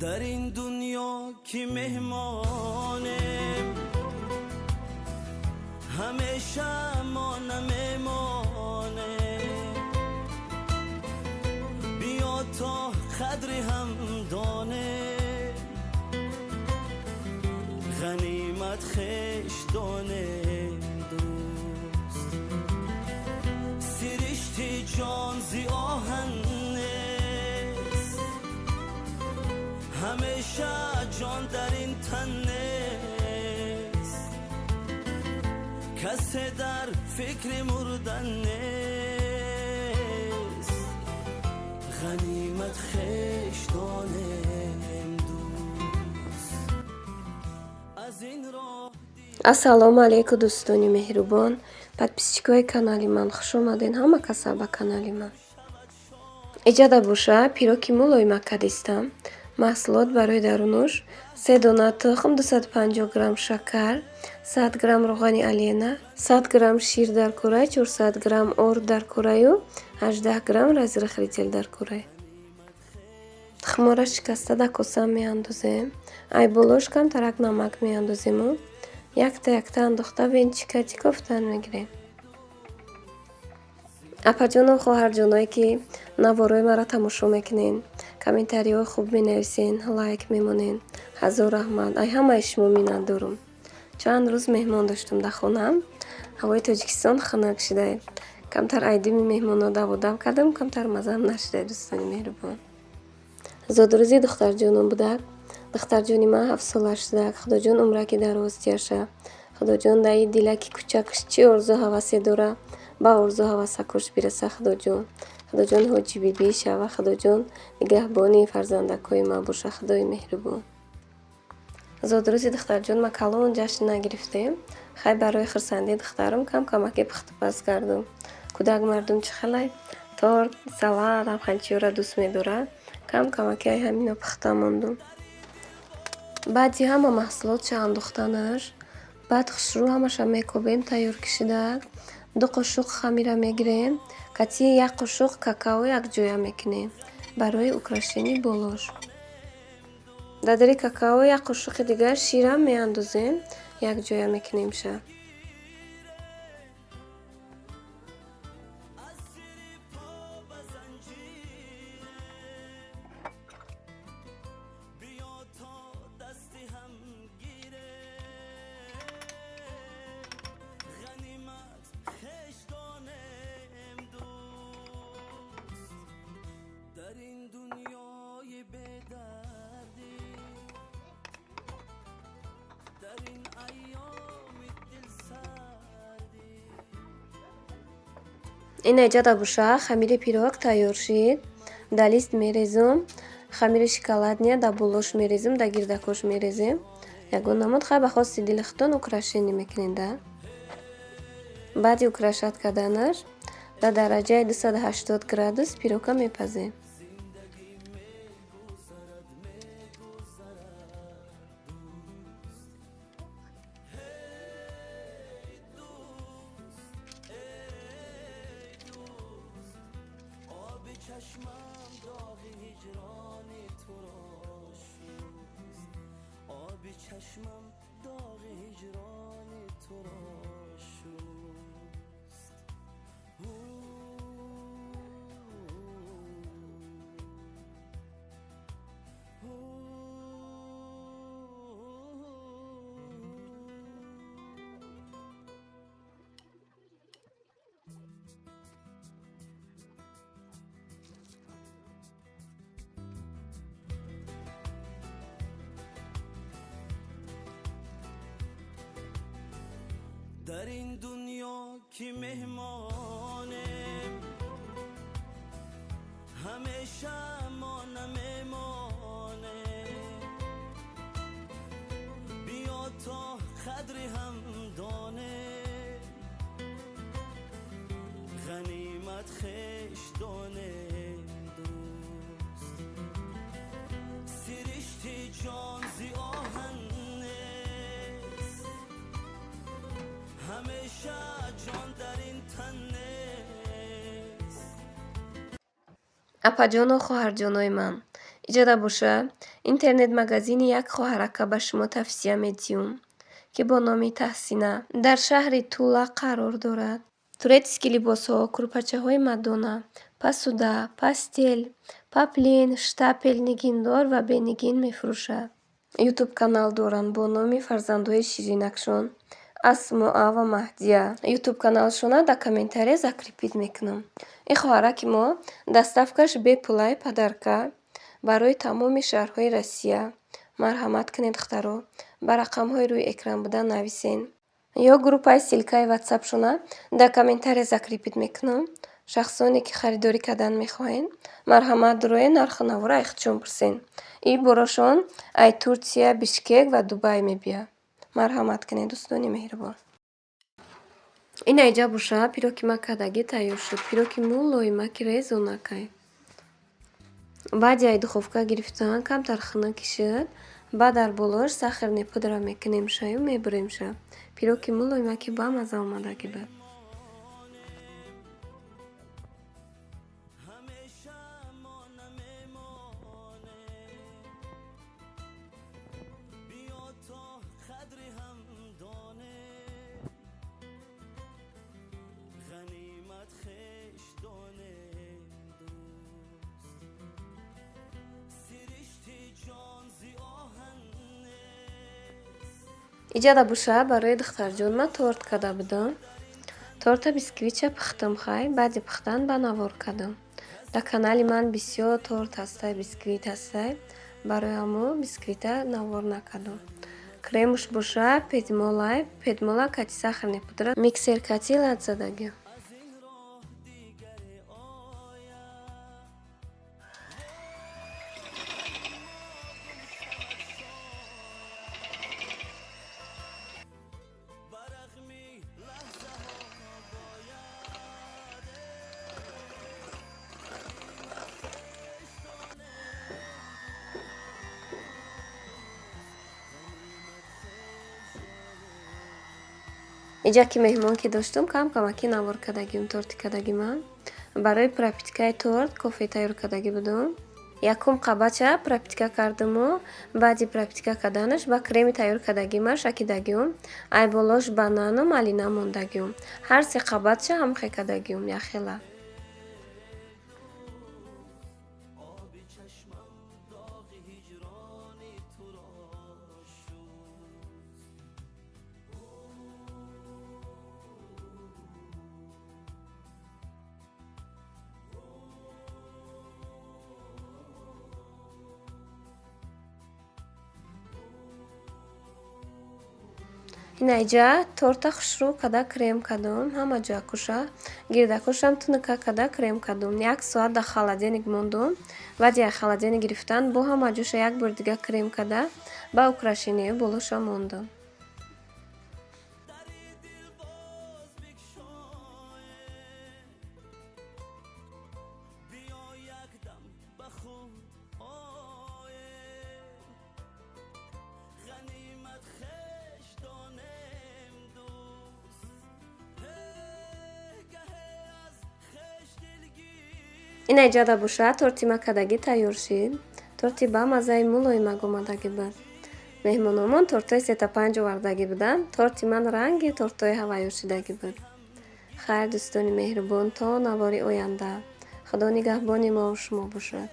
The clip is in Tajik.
Дар ин дунё ки меҳмонем, ҳамеша мо намемонем. Биё то қадри ҳам донем, ғанимат хеш донем, дӯст. Сиришти ҷон зи оҳан нест, ҳамеша ҷон дар ин тан нест, касе дар фикри мурдан нест, ғанимат хеш донем, дӯст. Аз ин роҳ. Ассалому алайкум, дӯстони меҳрубон, подписчикои канали ман, хуш омаден ҳама каса ба канали ман. Иҷада боша, пироки мулоима кадистам. Маҳсулот барои дарунуш: се дона тухм, 250 грамм шакар, 100 грамм равғани Олена, 100 грамм шир дар курай, 400 грамм орд дар кураю 18 грамм разрыхлитель дар курай. Тухмҳоро шикаста дар коса меандозем, ай болош камтарак намак меандозему якта якта андохта венчикати кофтан мегирем. Апаҷону хоҳарҷоное, ки наворои маро тамошо мекунен, комментариҳои хуб менависен, лайк мемонен, ҳазор раҳмат, ай ҳамаи шумо миннатдорум. Чанд рӯз меҳмон доштум дар хонаам. Ҳавои Тоҷикистон хунук шуда, камтар айдими меҳмонҳо даводав кардам, камтар маззам нашуда. Дӯстони меҳрубон, зодрӯзи духтарҷоном будак. Духтарҷони ман 7-сола шудак. Худоҷон, умраки дароз тияша. Худоҷон, даи дилаки кӯчакаш чӣ орзу ҳавасе дора, ба орзу ҳавасакош бираса. Худоҷон, Худоҷон, ҳоҷи бибӣ шава. Худоҷон, нигаҳбони фарзандакҳои ман боша, Худои меҳрубон. Зодрӯзи духтарҷон ма калон ҷашн нагирифтем. Хай, барои хурсандии духтарам кам камаке пухтупаз кардум. Кӯдак мардум чӣ хелай торт, салат, ҳамхел дӯст медорад. Кам камаке ай ҳамино пухта мондум. Баъди ҳама маҳсулотша андохтанаш, баъд хушрӯ ҳамаша мекобем. Тайёр кишидаак, ду қошуқ хамира мегирем, кати як қошуқ какао якҷоя мекунем барои украшение болош. Дар дари какао як қошуқи дигар ширам меандозем, якҷоя мекунемша. Аз зери по ба занҷире, биё то дасти ҳам гирем, ғанимат хеш донем, дӯст. Дар ин дунёи бедардӣ, дар ин айёми дилсардӣ. Ина, иҷада боша, хамири пирог тайёр шид. Дар лист мерезум. Хамири шоколадния дар болош мерезем, дар гирдакош мерезем. Ягон намуд, хай, ба хости дили худтон украшение мекунед. Да, баъди украшать карданаш дар дараҷаи 280 градус пирока мепазем. Зиндагӣ мегузарад, мегузарад, дӯст. Ҳей, дӯст, эй дӯст, оби чашмам доғи ҳиҷрони туро шуст, оби чашмам доғи ҳиҷрони туро шуст. Дар ин дунё ки меҳмонем, ҳамеша мо намемонем. Биё то қадри ҳам донем, ғанимат хеш донем, дӯст. Сиришти ҷон зи оҳан нест, ҳамеша ҷон дар ин тан нест. Апаҷону хоҳарҷонои ман, Иҷода боша, интернет-магазини як хоҳарака ба шумо тавсия медиҳум, ки бо номи Таҳсина дар шаҳри Тула қарор дорад. Турецкий либосҳо, курпачаҳои мадона, посуда, постель, поплин, штапель нигиндор ва бенигин мефурӯшад. Ютуб канал доранд бо номи фарзандҳои ширинакшон Асмоа ва Маҳдия. Ютуб каналшона дар комментария закрепить мекунам. Ин хоҳараки мо доставкаш бепулай подарка барои тамоми шаҳрҳои Россия. Марҳамат кунед, духтаро, ба рақамҳои рӯи экран буда нависен. Ё группаи ссылкаи ватсапшона дар комментария закрепить мекунам. Шахсоне ки харидорӣ кардан мехоҳед, марҳамат дуроед, нарху навора айхудшон пурсен. И борошон ай Турсия, Бишкек ва Дубай мебиёяд. Марҳамат кунед, дӯстони меҳрубон. Ин айҷа боша, пироки ма кардагӣ тайёр шуд. Пироки мулоимаки резонакай. Баъди ай духовка гирифтан камтар хунук шуд, баъд дар болош сахарный пудра мекунем шаю мебуремша. Пироки мулоимаки бамаза омадагӣ буд. Иҷода боша, барои духтарҷон ман торт карда будам. Торта бисквитча пухтам, хай, баъди пухтан ба навор кардам. Дар канали ман бисёр торт ҳастай, бисквит ҳастай, барои ҳамо бисквита навор накардам. Кремуш боша педмолай, педмола кати сахарный пудра, миксер кати лат задагӣ. Иҷа ки меҳмон ки доштум, кам камаки навор кардагим, торти кардагимам. Барои пропиткаи торт кофе тайёр кардагӣ будум. Якум қабача пропитка кардуму, баъди пропитка карданаш ба креми тайёр кардагима шакидагиум, ай болош банану малина мондагиум. Ҳар се қабатча ҳамхе кардагиум, яхела. Ин айҷа торта хушрӯ када крем кардум, ҳама ҷо куша, гирдакушам тунука када крем кардум. Як соат дар холодильник мондум. Баъди аз холодильник гирифтан бо ҳама ҷоша як бори дига крем када ба украшение болоша мондум. Ин айҷада боша, торти ма кардагӣ тайёр шид. Торти ба маззаи мулоимак омадагӣ буд. Меҳмономон тортҳои сета панҷ овардагӣ буданд. Торти ман ранги тортҳои ҳавайё шидагӣ буд. Хайр, дӯстони меҳрубон, то навори оянда. Худо нигаҳбони мову шумо бошад.